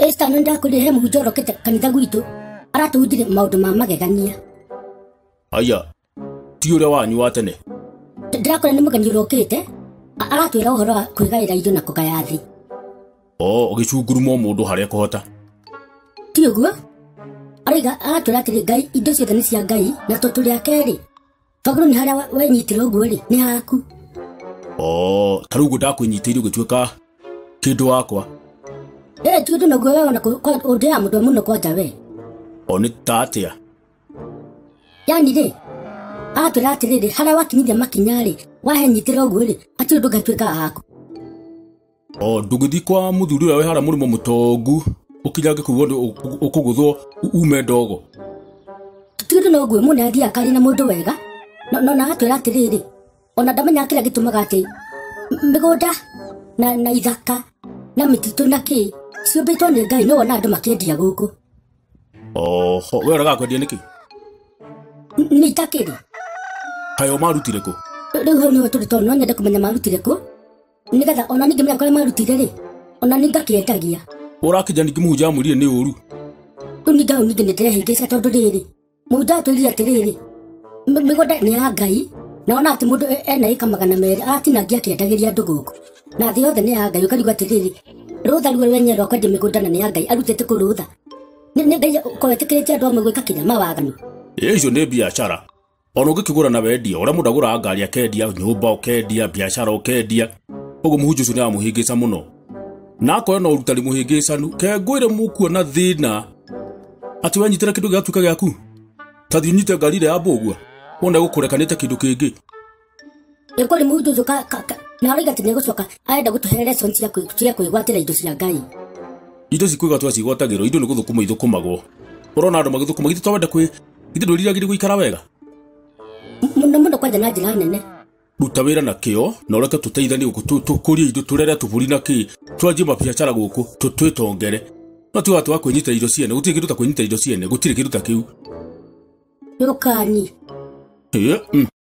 Esther no ndakwĩrire he mũhunjia ũrokĩte kanitha gwitũ aratũhunjirie maũndũ ma magegania. Aya, ti ũrĩa wanyu wa tene. Ndĩrakora nĩ mũgeni ũrokĩte aratwĩra ũhoro wa kwĩgaĩra indo na kũgaya thĩ. O, ũgĩcungurumo mũndũ harĩa kũhota. Ti ũguo? Araiga aratwĩra atĩrĩ Ngai indo ciothe nĩ cia Ngai na tondũ tũrĩ ake rĩ twagĩrĩirwo nĩ harĩa wenyitĩra ũguo rĩ nĩ haku. O, ta rĩu ũguo ndakwĩnyitĩire ũgĩtuĩka kĩndũ wakwa. Ti ũndũ naguo we ona ũndĩaga mũndũ mũno kwanja we. O nĩ ta atĩa? Yani rĩ aratwĩra atĩrĩrĩ harĩa wakinyithia makinya rĩ wahenyitĩra ũguo rĩ hatirĩ ũndũ ũngĩtuĩka haku. O, ndũngĩthiĩ kwa mũthuri ũrĩa wĩ harĩa mũrĩmo mũtongu ũkinyange kũu wone ũkũgũthwo ume ndogo. Ti ũndũ na ũguo mũndũ athiaga akaria na mũndũ wega no na agatwĩra atĩrĩrĩ ona ndamenyaga kĩrĩa gĩtũmaga atĩ mĩgũnda na ithaka na mĩtitũ na kĩ ciũmbĩtwo nĩ Ngai no wona andũ makĩendia gũkũ. Oho, we ũragaga kwendia nĩkĩ? Nĩ itakĩrĩ. Kaĩ o marutire kũ? Rĩu hau nĩho tũrĩ tondũ no nyende kũmenya marutire kũ nĩgetha ona ningĩ kũrĩa marutire rĩ ona niĩ ngakĩendagia. Ũrakĩnja ningĩ mũhunjia amwĩrire nĩ ũru. Rĩu ningĩ hau ningĩ nĩndĩrehĩngĩca tondũ rĩrĩ mũhunjia atwĩrire atĩrĩrĩ mĩgũnda nĩ ya Ngai na ona atĩ mũndũ ena ĩka 200 aratinangia akĩendagĩria andũ gũkũ na thĩ yothe nĩ ya Ngai ũkarigwo atĩrĩrĩ rũtha ruo rwenyewe rwa kwendia mĩgũnda na nĩ ya Ngai arutĩte kũ rũtha nĩ Ngai ũkorwo etĩkĩrĩtie andũ amwe gwĩka kĩrĩa mawaganu. Icio nĩ biacara ona ũngĩkĩgũra na wendia ũrĩa mũndũ agũraga ngari akendia nyũmba ũkendia biacara ũkendia ũguo mũhunjia ũcio nĩ aramũhĩngĩca mũno na akorwo na ũrutani mũhĩngĩcanu ke ngwĩre mũkuona thĩna atĩ wenyitĩra kĩndũ gĩgatuĩka gĩaku ta thiĩ ũnyite ngari ĩrĩa ya mbũgua wona gũkũrekanĩte kĩndũ kĩngĩ. Ĩkũrĩ mũhunjia ũcio na arauga atĩ nĩegũcoka arenda gũtũhe lesson cia kwĩgwatĩra indo cia Ngai. Indo cikwĩgwatwo cigwatagĩrwo indo nĩ gũthũkũma ithũkũmagwo. Ũrona andũ magĩthũkũma githĩ to wende kwĩ githĩ ndwĩriragĩria gũikara wega? Mũno mũno kwanja na njĩra nene. Ruta wĩra na kĩo na ũreke tũteithanie gũkũ tũkũrie indo tũrere tũbũri na kĩ twanjie mabiacara gũkũ twĩtongere no tiga atĩ wa kwĩnyitĩra indo ciene gũtirĩ kĩndũ ta kwĩnyitĩra indo ciene gũtirĩ kĩndũ ta kĩu. Rũkani.